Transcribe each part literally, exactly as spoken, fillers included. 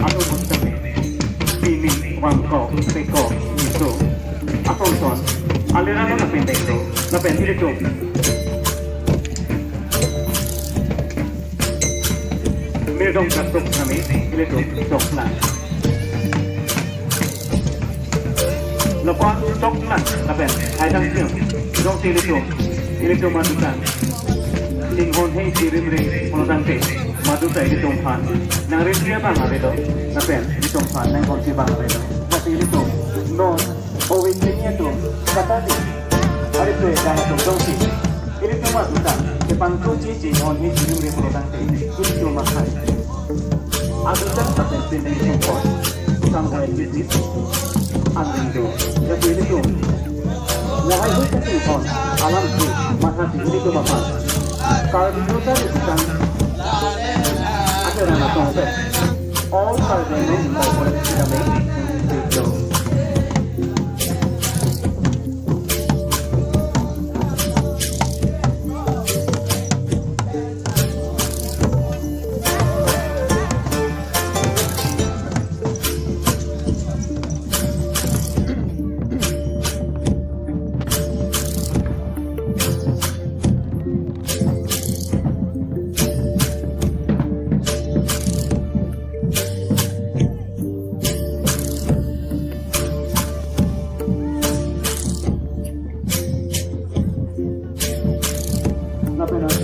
Anu mustame. Pini, vangkok, pekok, iso. Asonson. Alirano lapen dengdo. Lapen ilitum. Mirdong katuk kami, ilitum, choklang. Lapen choklang, lapen, haidang siang, jongsi ilitum, ilitum madutang. Chinghon hei chirimri, monodang te, maduta ilitum aphan. Nang rinti abang avedo, lapen ilitum aphan, nang honsi abang avedo. Pati ilitum, non, ove kini atum, katati. Ari tu ejang atum jongsi. Ilitum aduta, kepangthuji chinghon hei chirimri monodang te, ilitum akhai. Aduta apen pindeng sungkot, sang oil bibit, angring do, ya ilitum. Lahai hui kachinghon, alam si, mathasi ilitum aphan. Karbi Lo Charli Bisang, akhirana tong pe. All Karbi Anglong Incorporated Academy, Studio.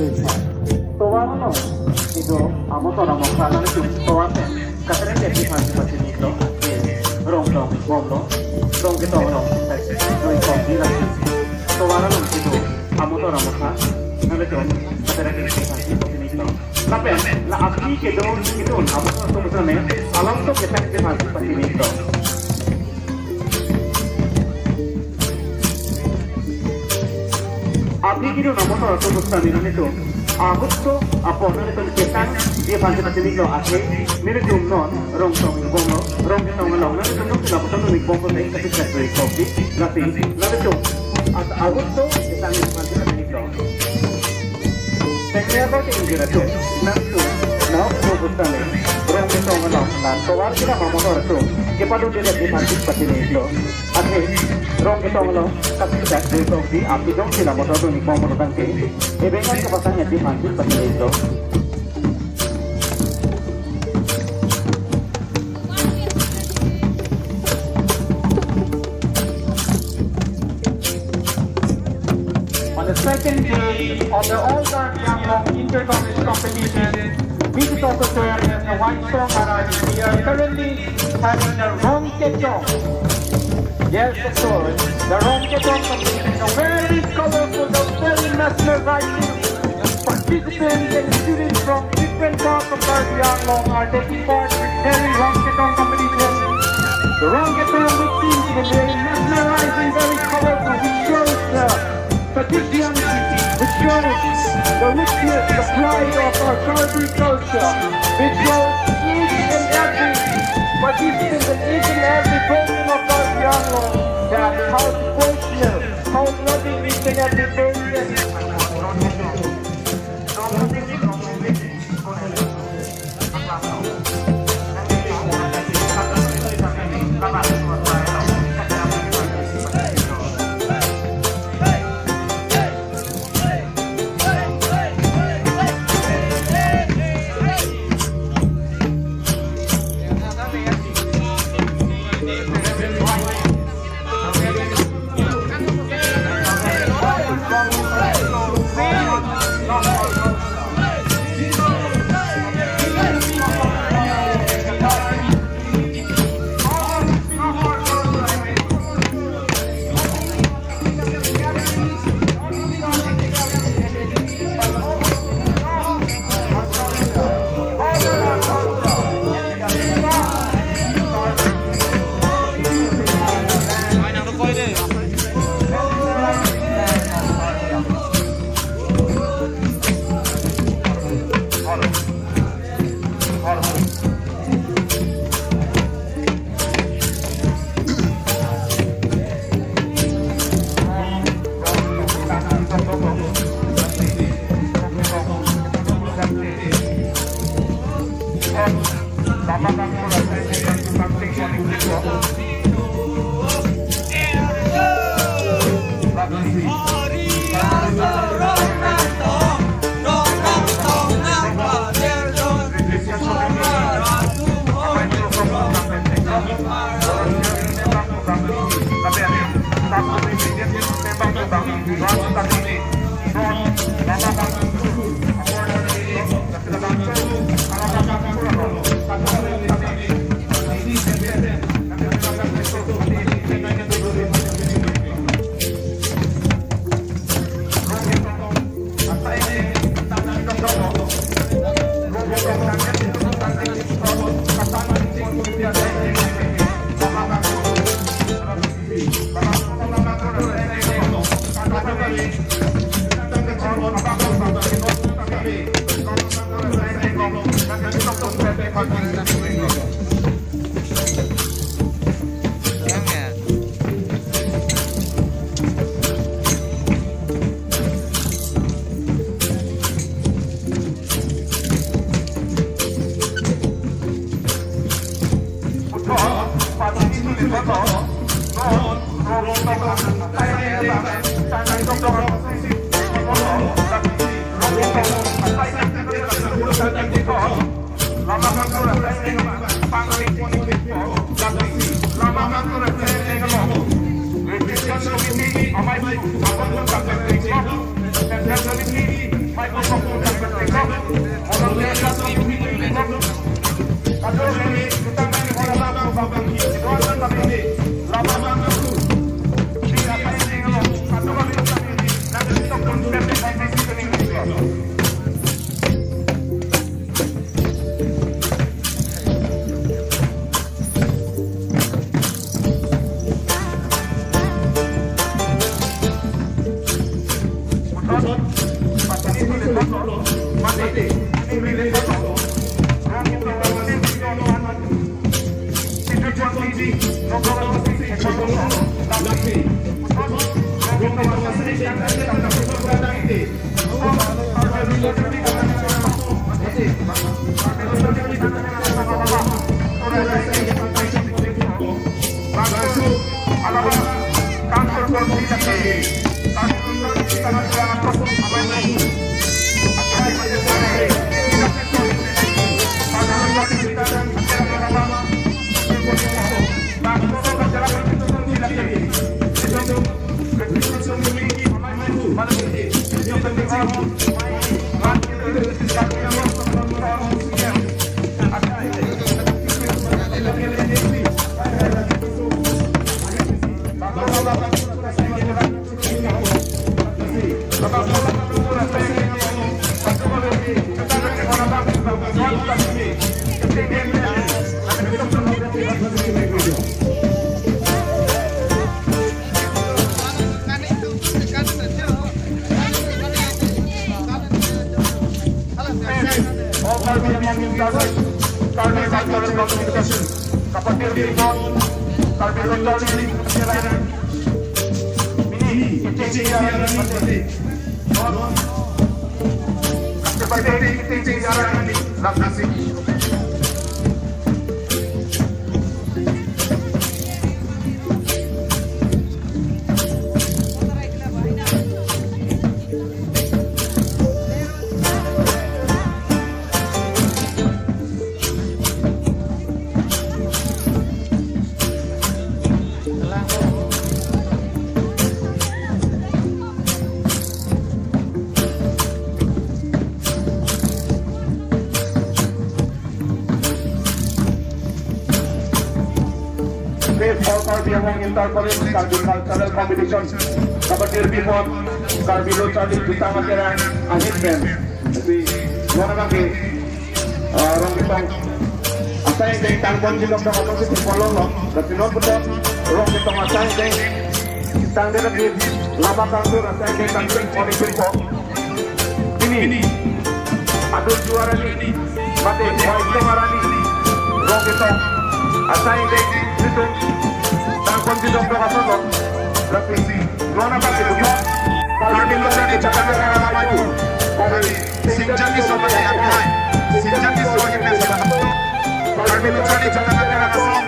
Tovar along kedo amotor amokha nanglitum tovar pen katere-tere aphansi pachini iklo, rong tong bomlo, rong ketong along doi kok di lasi. Tovar along kedo amotor amokha nanglitum katere-tere aphansi pachini iklo. Lapen la aphi kedo kedo amotor atum sitame along to ketek aphansi pachini iklo. Aphi kedo amotor atum sitame nanglitum ahut to apor nanglitum ketang di aphansi pachini iklo, athe nelitum non rong tong bomlo, rong ketong along nanglitum non sila botong nik bomlo, dei kati sat doi kok di lasi nanglitum at ahut to ketang di aphansi pachini iklo. Sengnya ko ke injil atum, nangtum, nahok mo butang ni, rong ketong along, na tovar kedo amotor atum kepadun dei di aphansi pachini iklo. Athe rong ketong along kati sat doi kok di, aphi jongsi la motor atum nik bomlo tangte, ebengan kepasang di aphansi pachini iklo. On the second day of the All Karbi Anglong Inter-College Competition, Visit Officer and the White Song Arani, we are currently having the Rong Ketong. Yes, of course, the Rong Ketong competition, a very colorful, a very mesmerizing participants and students from different parts of Karbi Anglong are taking part in very Rong Ketong competition. The Rong Ketong, which seems to be very mesmerizing, very colorful, which shows the tradition, which shows the richness, the pride of our Karbi culture, which shows each and every participant and each and every person of Karbi Anglong that how devotional, how loving each and every person. All Karbi Anglong in charge, Karbi Cultural Communication, kapatirpi apot Karbi Lo Charli Kecherai Arni, mini kecherai arni mate, non kepatirpi kecherai arni, lasi. All Karbi Anglong Inter College Karbi Cultural Competition, kapatirpi apot Karbi Lo Charli Jutang Akerang ahin pen, si, non abang ke, ah, Rongketong asai deng tangpon jilok dong atau si pon longlo. Lasi non putar Rongketong asai deng tangdet lake Lama Kangthur asai deng tangpon pon ipin po. Pini adun juara ni mate Waitong arni, Rongketong asai deng nelitum tangpon jilok dong asonlo. Lasi non abang ke putar Karbi Lo Charli Jutang Akerang amaitu, Karbi Singjaki Soba Akhai, Singjaki Soba Akhai, Karbi Lo Charli Jutang Akerang asong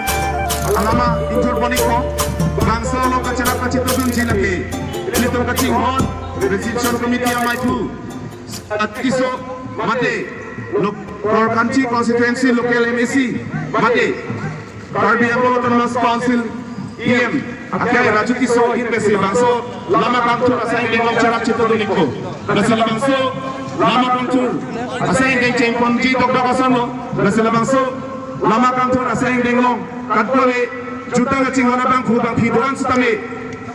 alama ingjir pon ikpo. Bangso along kacherap kachetongdunji lake nelitum kachinghon Reception Committee amaitu, Tisso mate, lo, Korkanthi Constituency Local M A C mate Karbi Anglong Autonomous Council E M akhai Raju Tisso ahin pensi bangso Lama Kangthur asai deng along cherap chetongdun ikpo. Lasi labangso Lama Kangthur asai deng chengponji dokdok asonlo. Lasi labangso Lama Kangthur asai deng along kadokave jutang kachinghon abangphu bangphi do-an setame,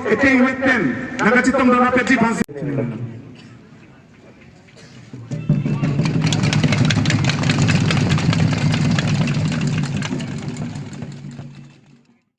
eteng wet pen nangkachetongdun rapetji aphansi.